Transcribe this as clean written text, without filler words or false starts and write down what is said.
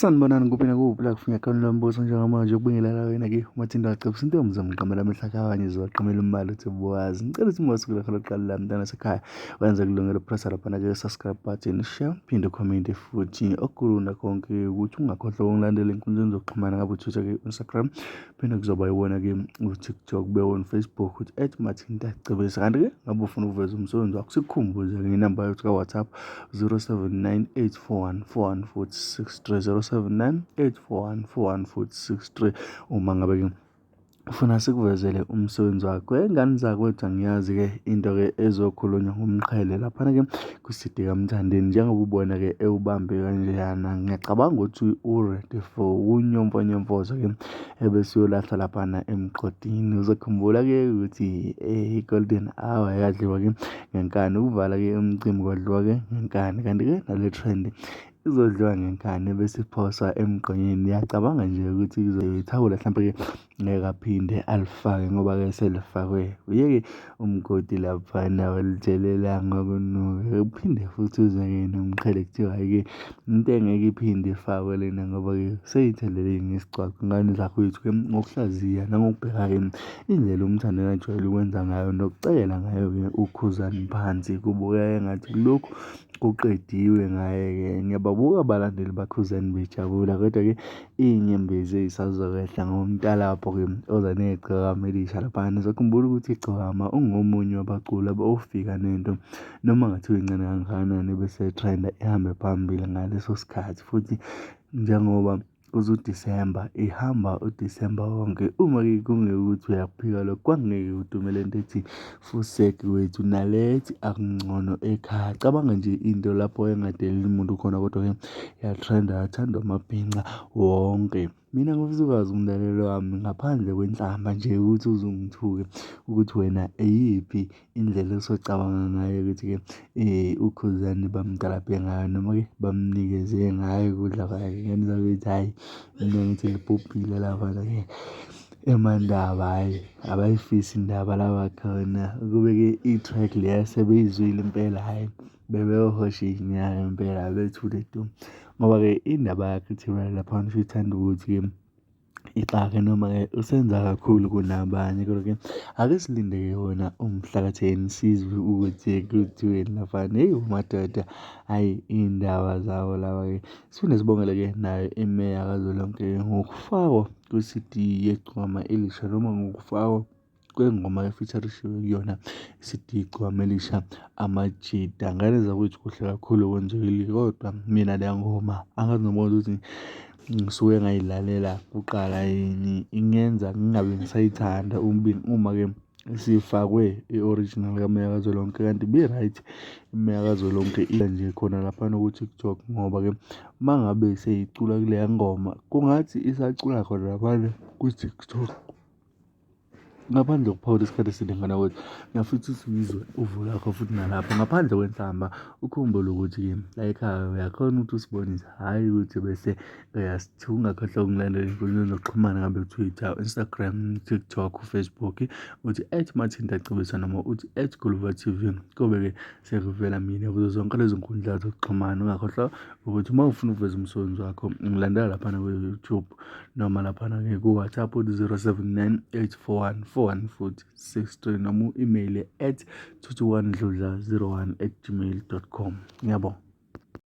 Sanibonani kuphi nakuphi la kufuneka khona lo mbuso njengamanje ukubingelela wena-ke uMathinta wacebisa intombi zamqamela amehlo akhe abanye ziwaqamela umbala uthi buwazi. Ngicela ukuthi uma usuku lakho lokuqala la mntana sekhaya wenze kulungela upressa laphana-ke subscribe button, share, phinde ucommente futhi okukhulu konke ukuthi ungakhohlwa ukungilandela ey'nkundleni zokuxhumana ngabe uTwitter-ke Instagram phinde kuzoba iwona-ke uTikTok kube wona uFacebook uthi at Mathinta Cebisa. Kanti-ke ngabe ufuna ukuveza umsebenzi wakho sikukhumbuze-ke inamba yethu ka-WhatsApp 079 841 41463, 079 841 41463 uma ngabe-ke ufuna sikuvezele umsebenzi wakho. Engane zakwethu angiyazi-ke into-ke ezokhulunywa ngumqhele laphana-ke kwi-CD kaMthandeni njengoba ubona-ke ewubambe kanjeyana ngiyacabanga ukuthi u-ready for ukunyomfonyomfoza-ke ebese uyolahla laphana emgodini. Uzokhumbula-ke ukuthi i-golden hour yadliwa-ke ngenkani, ukuvala-ke umcimbi kwadliwa-ke ngenkani kanti-ke nale trend izodliwa ngenkani bese iphoswa emgqonyeni. Ngiyacabanga nje ukuthi ithawula hlampe-ke ngeke aphinde alifake ngoba-ke selifakwe uye-ke umgodi laphana walithelela ngokunuka. Uphinde futhi uze-ke nomqhele kuthiwa-ke into engeke iphinde ifakwe lena ngoba-ke seyithelele ngesigcwagcwa. Ngane zakwethu-ke ngokuhlaziya nangokubheka-ke indlela uMthandeni ajwayele ukwenza ngayo nokucekela ngayo-ke uKhuzani phansi kubukeka engathi lokhu kuqediwe ngaye-ke. Ngiyababuka abalandeli baKhuzani bejabula kodwa-ke iy'nyembezi ey'sazokwehla ngomtalabho-ke oza negcokama elisha laphana. Nizokhumbula ukuthi igcokama ungomunye wabaculi ofika nento noma ngathiwa incane kangakanani bese trend ihambe phambili ngaleso sikhathi futhi njengoba kuze uDisemba ihamba uDisemba wonke. Uma-ke kungekuthi uyakuphika lokho kwakungeke kudume le nto ethi fusegi wethu nale ethi akungcono ekhaya. Cabanga nje into lapho engadeleli muntu khona kodwa-ke yatrenda yathandwa amabhinca wonke. Mina ngifisa ukwazi umlaleli wami ngaphandle kwenhlamba nje ukuthi uzungithuke ukuthi wena eyiphi indlela osocabanga ngayo ukuthi-ke uKhuzani bamtalabhe ngayo noma-ke bamnikeze ngayo ukudla kwakhe. Ngane zakwethu hhayi mina ngithi libhubhile laphana-ke eMandaba hhayi abayifisi indaba laba khona. Kube-ke i-track leya sebeyizwile impela hhayi bebeyohosha iy'nyawo impela bethule du. Ngoba-ke indaba yakhe ithi laphana usuyithanda ukuthi-ke ixake noma-ke usenza kakhulu kunabanye. Kodwa-ke ake silinde-ke wona umhla ka-ten sizwe ukuthi kuthiweni laphana. Hheyi madoda, hhayi iy'ndaba zabo laba-ke. Siphinde sibongele-ke nayo imeya kazwelonke ngokufakwa kwe-C_D yegcokama elisha noma ngokufakwa kwengoma e-feature-ishiwe kuyona i-C_D Igcokama Elisha Amajita. Ngane zakwethu kuhle kakhulu okwenzekile kodwa mina leya ngoma angazi noma ukuthi ngisuke ngayilalela kuqala yini ingenza ngingabe ngisayithanda uma-ke isifakwe i-original kaMeya Kazwelonke kanti ibi-right iMeya Kazwelonke iya nje khona laphana ku-TikTok ngoba-ke uma ngabe seyicula kuleya ngoma kungathi isacula khona laphana ku-TikTok. Ngaphandle kokuphawula isikhathi eside ngane yakwethu, ngiyafisa ukuthi ngizwe uvo lwakho futhi nalapho. Ngaphandle kwenhlamba, ukhumbule ukuthi-ke la ekhaya uyakhona ukuthi usibonise, hhayi ukuthi bese uyasithuka. Ungakhohlwa ukungilandela ey'nkundleni zokuxhumana ngabe u-Twitter, u-Instagram, TikTok, u-Facebook, uthi at Mathinta Cebisa noma uthi at Guluva T_V. Kobe-ke sekuvela mina kuzo zonke lezo nkundla zokuxhumana. Ungakhohlwa ukuthi uma ufuna ukuveza umsebenzi wakho, ngilandela laphana ku-YouTube. Noma laphana-ke ku-WhatsApp 079 841 4163 noma u-email at 221dludla 01 at gmail dot com. Ngiyabonga.